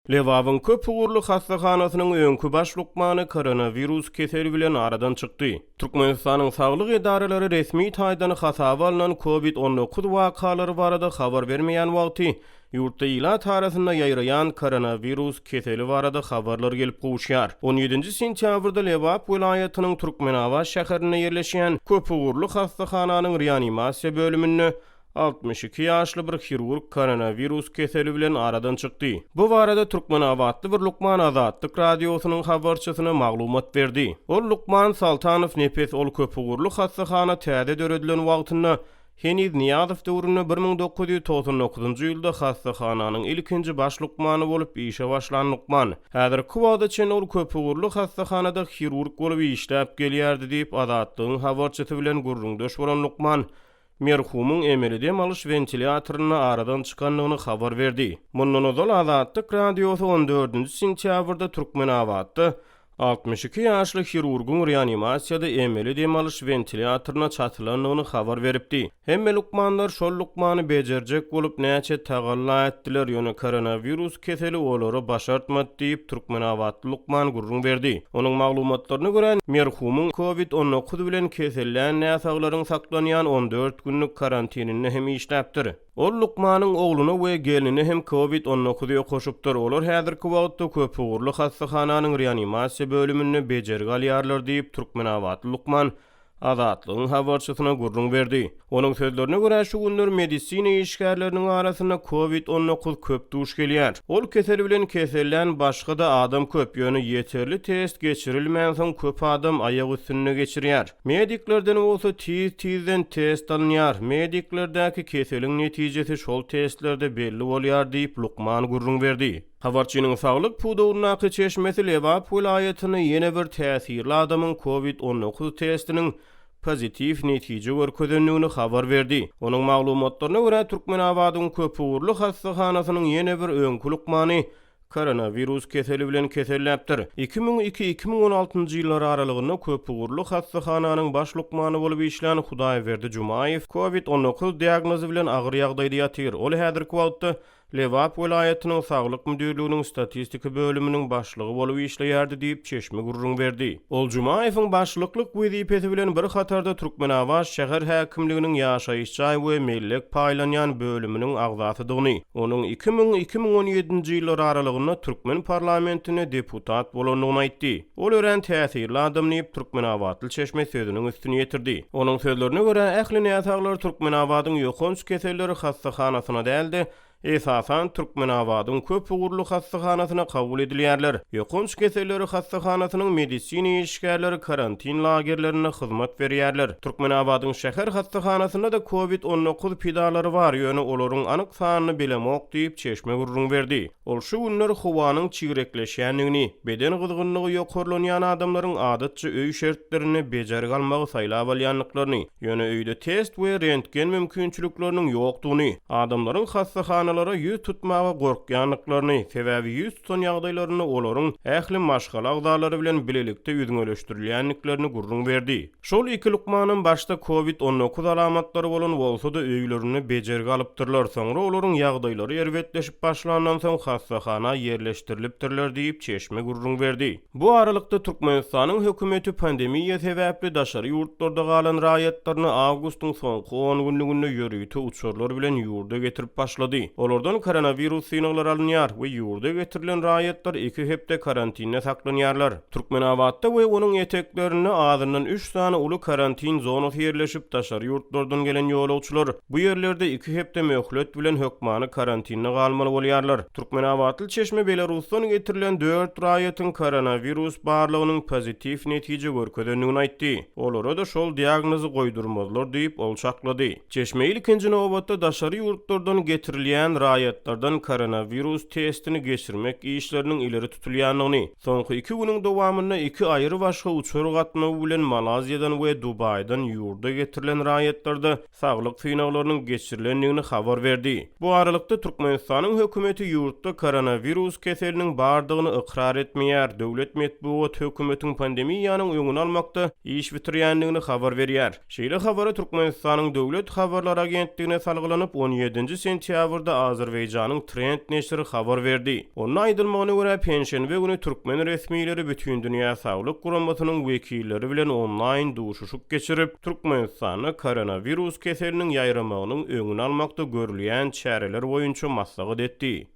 Lebabyň köp ugurly hassahanasynyň öňki baş lukmany koronawirus keseli bilen aradan çykdy. Türkmenistanyň saglyk edaralary resmi taýdan hasaba alnan Covid 19 wakalary barada habar bermeýän wagty, ýurtda ilat arasynda ýaýraýan koronawirus keseli barada habarlar gelip gowuşýar. On ýedinji sentýabrda Lebap welaýatynyň Türkmenabat şäherinde ýerleşýän köpugurly hassahananyň reanimasiýa bölüminde 62 ýaşly bir hirurg koronawirus keseli bilen aradan çykdy. Bu barada türkmenabatly bir lukman Azatlyk Radiosynyň habarçysyna maglumat berdi. Ol lukman Soltanow Nepes ol köpugurly hassahana täze döredilen wagtynda, heniz Nyýazow döwründe 1999-njy ýylda hassahananyň ilkinji baş lukmany bolup işe başlan lukman. Häzirki wagta çenli ol köpugurly hassahanada hirurg bolup işläp gelýärdi diýip, Azatlygyň habarçysy bilen gürrüňdeş bolan lukman merhumyň emeli dem alyş wentilýatorynda aradan çykandygyny habar berdi. Mundan ozal Azatlyk Radiosy on dördünji sentýabrda Türkmenabatda 62 ýaşly hirurgyň reanimasiýada emeli dem alyş wentilýatoryna çatylandygyny habar beripdi. Hemme lukmanlar şol lukmany bejerjek bolup näçe tagalla etdiler, ýöne koronawirus keseli olara başartmady diýip, türkmenabatly lukman gürrüň berdi. Onuň maglumatlaryna görä, merhumyň Covid 19 bilen kesellän näsaglaryň saklanýan 14 günlük karantininde hem işläpdir. Ol lukmanyň ogluna we gelnine hem Covid 19 ýokaşypdyr, olar häzirki wagtda köpugurly hassahananyň reanimasiýa bölüminde bejergi alýarlar diýip, türkmenabatly lukman Azatlygyň habarçysyna gürrüň berdi. Onuň sözlerine görä, şu günler medisina işgärleriniň arasynda Covid 19 köp duş gelýär. Ol kesel bilen kesellän başga-da adam köp, ýöne ýeterli test geçirilmänsoň köp adam aýak üstünde geçirýär. Mediklerden bolsa tiz-tizden test alynýar, mediklerdäki keseliň netijesi şol testlerde belli bolýar diýip, lukman gürrüň berdi. Habarçynyň saglyk pudagyndaky çeşmesi Lebap welaýatynda ýene bir täsirli adamyň Covid 19 testiniň pozitiw netije görkezendigini habar berdi. Onuň maglumatlaryna görä, Türkmenabadyň köpugurly hassahanasynyň ýene bir öňki lukmany koronawirus keseli bilen keselläpdir. 2002, 2016-njy ýyllar aralygynda köpugurly hassahananyň baş lukmany bolup işlän Hudaýberdi Jumaýew Covid 19 diagnozy bilen agyr ýagdaýda ýatyr. Ol häzirki wagtda Lebap welaýatynyň Saglyk müdirliginiň statistika bölüminiň başlygy bolup işleýärdi diýip, çeşme gürrüň berdi. Ol Jumaýewiň başlyklyk wezipesi bilen bir hatarda Türkmenabat şäher häkimliginiň ýaşaýyş jaý we mellek paýlanýan bölüminiň agzasydygyny, onuň 2000, 2017-nji ýyllar aralygynda türkmen parlamentinde deputat bolandygyny aýtdy. Ol örän täsirli adam diýip, türkmenabatly çeşme sözüniň üstüni ýetirdi. Onuň sözlerine görä, ähli näsaglar Türkmenabadyň ýokanç keselleri hassahanasyna däl-de, esasan, Türkmenabadyň köp ugurly hassahanasyna kabul edilýärler. Ýokanç keselleri hassahanasynyň medisina işgärleri karantin lagerlerinde hyzmat berýärler. Türkmenabadyň şäher hassahanasynda-da covid 19 pidalary bar, ýöne olaryň anyk sanyny bilemok diýip, çeşme gürrüň berdi. Ol şu günler howanyň çigrekleşýändigini, beden gyzgynlygy ýokarlanýan adamlaryň adatça öý şertlerinde bejergi almagy saýlap alýandyklaryny, ýöne öýde test we rentgen mümkinçilikleriniň ýokdugyny, adamlaryň hassahanalara ýüz tutmaga gorkýandyklaryny, sebäbi ýüz tutan ýagdaýlarynda olaryň ähli maşgala agzalary bilen bilelikde üzňeleşdirilýändiklerini gürrüň berdi. Şol iki lukmanam başda covid 19 alamatlary bolan bolsa-da öýlerinde bejergi alypdyrlar, soňra olaryň ýagdaýlary erbetleşip başlandan soň hassahana ýerleşdirilipdirler diýip, çeşme gürrüň berdi. Bu aralykda, Türkmenistanyň hökümeti pandemiýa sebäpli daşary ýurtlarda galan raýatlaryny awgustyň soňky on günlüginde ýörite uçarlar bilen ýurda getirip başlady. Olardan koronawirus synaglary alynýar we ýurda getirilen raýatlar iki hepde karantinde saklanýarlar. Türkmenabatda we onuň eteklerinde azyndan üç sany uly karantin zonasy ýerleşip, daşary ýurtlardan gelen ýolagçylar bu ýerlerde iki hepde möhlet bilen hökmany karantinde galmaly bolýarlar. Türkmenabatly çeşme Belarusdan getirilen dört raýatyň koronawirus barlagynyň pozitiw netije görkezendigini aýtdy. Olara-da şol diagnozy goýdurmazlar diýip, ol çaklady. Çeşme ilkinji nobatda daşary ýurtlardan getirilýän raýatlardan koronawirus testini geçirmek işleriniň ileri tutulýandygyny, Soňky iki günüň dowamynda iki aýry başga uçar gatnawy bilen Malaýziýadan we Dubaýdan ýurda getirilen raýatlarda saglyk synaglarynyň geçirilendigini habar berdi. Bu aralykda, Türkmenistanyň hökümeti ýurtda koronawirus keseliniň bardygyny ykrar etmeýär, döwlet metbugaty hökümetiň pandemiýanyň öňüni almakda iş bitirýändigini habar berýär. Şeýle habary Türkmenistanyň Döwlet habarlar agentligine salgylanyp, on ýedinji sentýabrda. Azerbaýjanyň Trend neşiri habar berdi. Onda aýdylmagyna görä, penşenbe güni türkmen resmileri Bütindünýä Saglyk Guramasynyň wekilleri bilen onlaýn duşuşyk geçirip, Türkmenistanda koronawirus keseliniň ýaýramagynyň öňüni almakda görülýän çäreler boýunça maslahat etdi.